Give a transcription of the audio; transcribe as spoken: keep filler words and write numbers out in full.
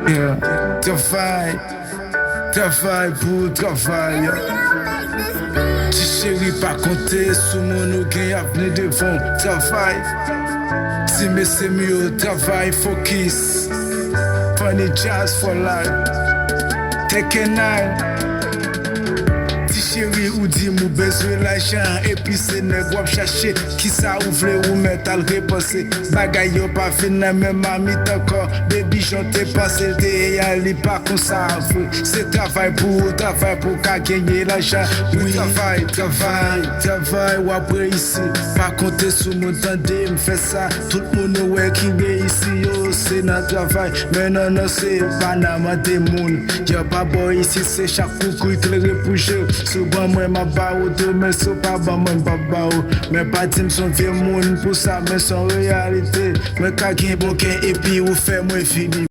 Yeah. Travay, travay pou travay. Ti cheri, pa konte sou moun, ou gen avni devan w. Travay. Ti mesye m yo, travay, focus. Funny Jazz for life. Tekenay. Ti cheri, ou di m ou bezwen lajan, epi se nèg w ap chache. Kisa ou vle, ou mèt al repanse. Bagay yo pa vin nan menm mamit ankò. Baby Jan te panse l te egal, li pa konsa vre. Se travay pou ou travay pou w ka genyen lajan. Wi, travay, travay, travay, w ap reyisi. Pa konte sou moun, tande m fè sa. Tout moun ou wè ki reyisi yo, se nan travay. Men non, non, se pa nan mande moun. Yo pa bò isit, se chak koukouy klere pou je. Si w ban mwen, m ap ba ou tou, men si w pa ban mwen, m p ap ba ou. Men pa di m s on vye moun pou sa, men s on reyalite. Mwen ka gen bon kè epi ou fè mwen vini.